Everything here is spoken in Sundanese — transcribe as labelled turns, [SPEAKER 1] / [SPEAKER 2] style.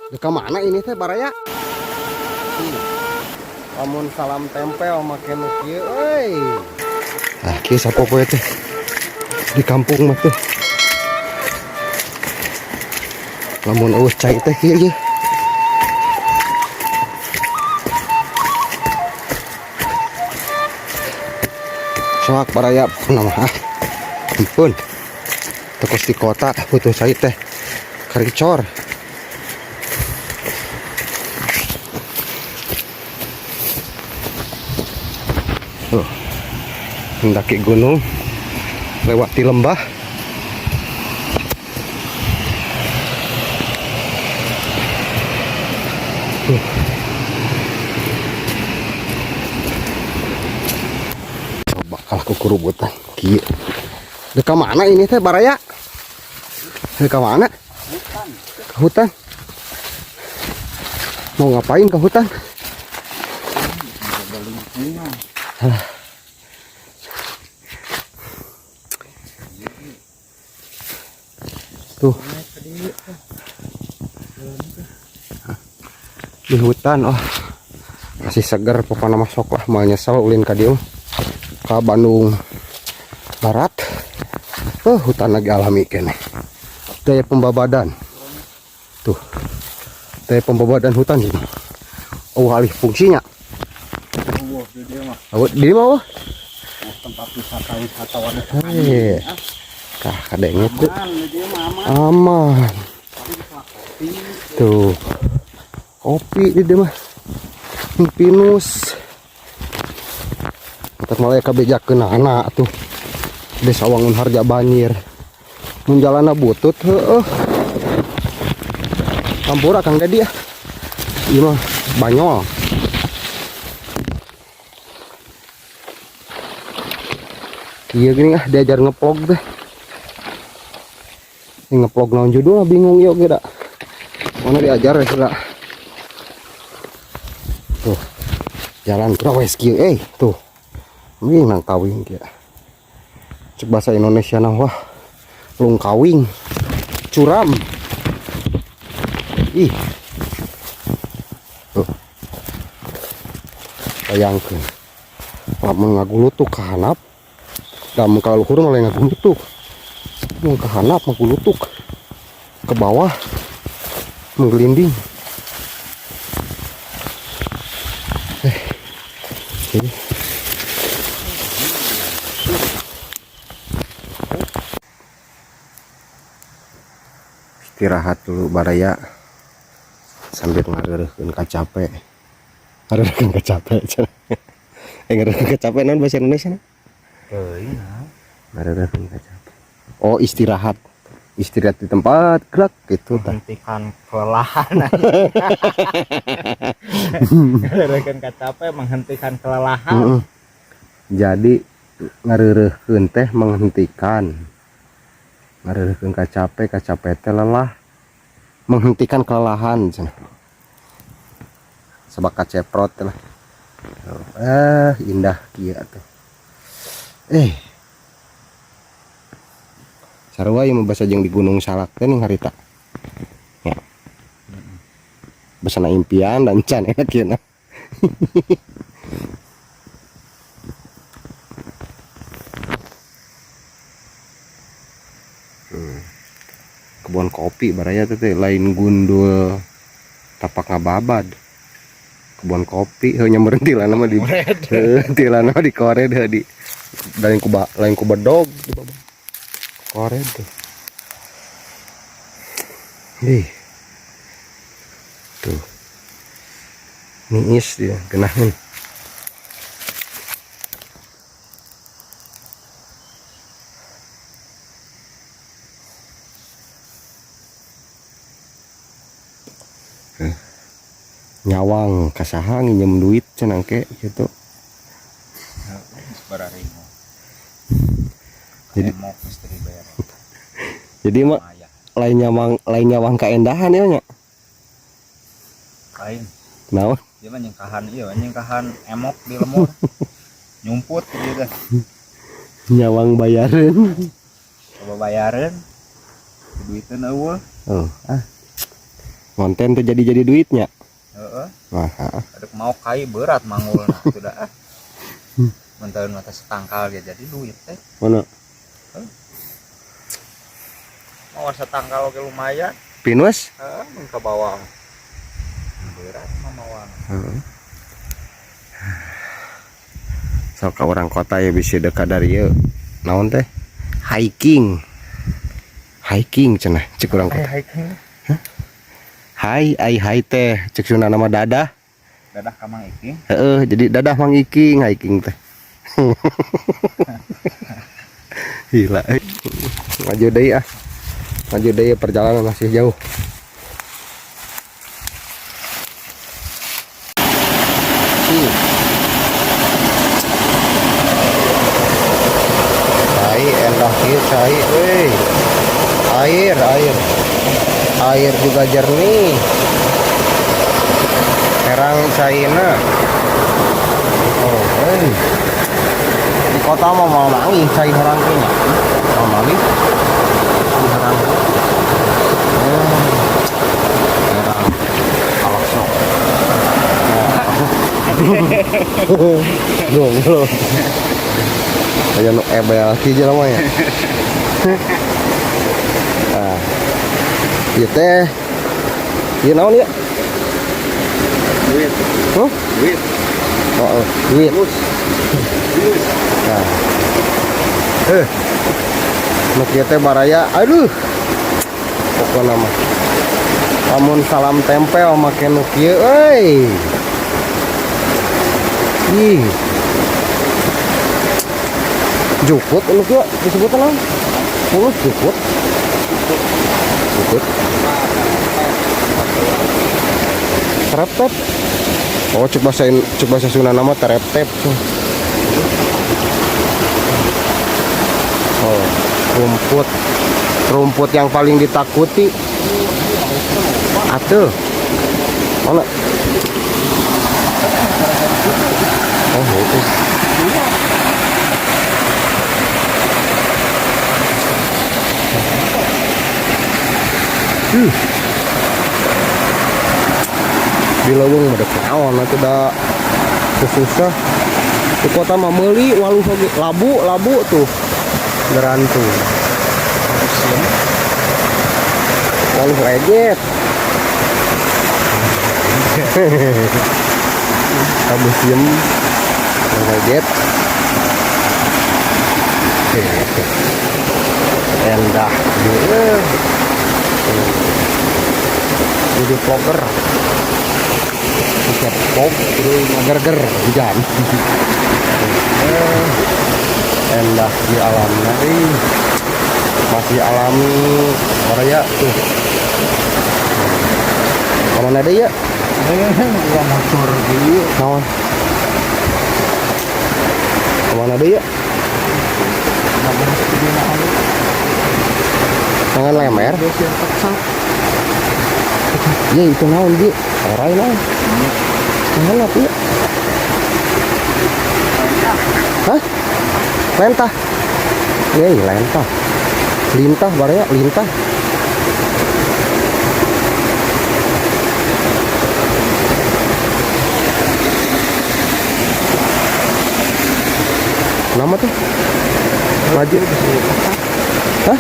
[SPEAKER 1] Ke mana ini teh baraya? Lamun salam tempel make nu kieu euy. Ah kieu sapopoe teh di kampung mah teh. Lamun eueuh cai teh kieu ye. Soak baraya nama ah. Ampun. Tekos di kota butuh cai teh. Karicor. Tuh, mendaki gunung, lewati lembah. Tuh. Coba kalah kukurubutan. Kieu. Deka mana ini teh baraya? Deka mana?
[SPEAKER 2] Hutan.
[SPEAKER 1] Ke hutan. Mau ngapain ke hutan? Tuh. Di hutan, oh. Masih seger pokoknya masuk lah, mau nyesel ulin ka dieu. Ka Bandung Barat. Oh, hutan lagi alami kene. Daya pembabadan. Tuh. Daya pembabadan hutan sih. Oh, alih fungsinya. Oh, di bawah.
[SPEAKER 2] Tempat wisata wisatawan.
[SPEAKER 1] Hei. Kah kadenge tuh. Aman. Tuh. Kopi di dia mah. Pinus. Entar malah kabejakeun anak tuh. Desa Wangun Harja banjir. Mun jalanna butut heueuh. Kampura Kang Dedi ya. Ieu mah banyol. Iya gini ah diajar ngevlog deh. Ini ngevlog naon judul bingung yuk kira. Mana diajar ya sudah. Tuh. Jalan krawes kieu tuh. Ini nang kawing kieu. Cek bahasa Indonesia nah wah. Lungkawing. Curam. Ih. Tuh. Bayangkeun. Lamun ngagulutuk ka handap. Lamun ka luhur malah ngagulutuk. Mun ka handap ngagulutuk. Ke bawah menggelinding. Ini. Istirahat dulu baraya sambil ngareureun kacape. Ngareureun kacape cenah. Ngareureun kacape naon bahasa Indonesia na?
[SPEAKER 2] Teuing naon.
[SPEAKER 1] Ngareureun kacape. Oh, istirahat. Istirahat di tempat gerak gitu tah.
[SPEAKER 2] Menghentikan kelelahan. Ngareureun kacape menghentikan kelelahan.
[SPEAKER 1] Heeh. Jadi ngareureun teh menghentikan. Ngareureun kacape, kacape teh lelah. Menghentikan kelelahan cenah. Sebab kaceprot teh lah. Indah kieu atuh. Sarua ieu mah basa jeung di Gunung Salak teh ning harita. Ya. Basana impian dan can enak ieu na. Kebun kopi baraya teh lain gundul tapak ngababad. Kebun kopi heuh nya meureun tilana mah di heuh tilana mah di kored heuh di lain ku lain ku bedog di babad. Kored tuh. Ih. Tuh. Niis dia genaheun. Nyawang kasaha nginjem duit cenah ke gitu. Jadi jadi mah lain nyawang kaendahan ya nya.
[SPEAKER 2] Lain.
[SPEAKER 1] Naon?
[SPEAKER 2] Dia mah nyengkahan ieu, nyengkahan emok di lemur. Nyumput gitu teh.
[SPEAKER 1] Nyawang bayareun.
[SPEAKER 2] Coba bayareun. Duiteun eueuh.
[SPEAKER 1] Oh, ah. Konten tuh jadi-jadi duitnya.
[SPEAKER 2] Heeh.
[SPEAKER 1] Wah, heeh.
[SPEAKER 2] Aduh mau kai berat manggulna sudah ah. Menteun mata setangkal ge jadi duit teh.
[SPEAKER 1] Mana?
[SPEAKER 2] Mau setangkal oge lumayan.
[SPEAKER 1] Pinus?
[SPEAKER 2] Heeh, mun ka bawah. Berat mah mawa.
[SPEAKER 1] Heeh. Sok ka orang kota ya bisa dekat dari ieu. Naon teh? Hiking. Hiking cenah cek urang kota.
[SPEAKER 2] Hiking.
[SPEAKER 1] Hai ai hai teh cek Sunda nama dadah.
[SPEAKER 2] Dadah ka Mang Iking.
[SPEAKER 1] Heeh, jadi dadah Mang Iking hiking teh. Gila. Maju deui ah. Maju deui, perjalanan masih jauh. Cai endah kieu cai euy. Air, air. Air juga jernih. Herang caina. Oh, euy. Di kota mah mau manggih cai herang teh nya. Mau manggih. Cai herang. Herang. Alah sok. Belum, belum. Aya nu ebel ki jelema nya. Ah. Ieu teh. Ieu naon ieu?
[SPEAKER 2] Duit.
[SPEAKER 1] Huh?
[SPEAKER 2] Duit.
[SPEAKER 1] Oh, oh, duit. Nah. Nu kieu teh baraya, aduh. Pokona mah. Lamun salam tempel make nu kieu euy. Ih. Jukut nu kieu disebut naon? Mulus jukut. Jukut. Tereptep. Oh, cek bahasa Sunda nama tereptep. Oh, rumput. Rumput yang paling ditakuti. Atuh. Mana? Oh, itu. Di leuweung mah dek naon atuh da susah. Di kota mah meuli waluh oge labu, labu tuh. Gerantu. Waluh ejet. Kamuseum ejet. Endah. Jadi vlogger. Bisa pop terus ngeger-ger hujan. Endah di alamnya, ih. Masih alami Korea tuh. Kemana deh ya?
[SPEAKER 2] Gua motor gitu.
[SPEAKER 1] Naon? Kemana deh ya? Jangan lemer. Iya itu naon di? Orai naon? Jangan apa ya? Hah? Lentah? Iya, iya, lentah. Lintah baraya, lintah. Nama tuh? Maju. Hah?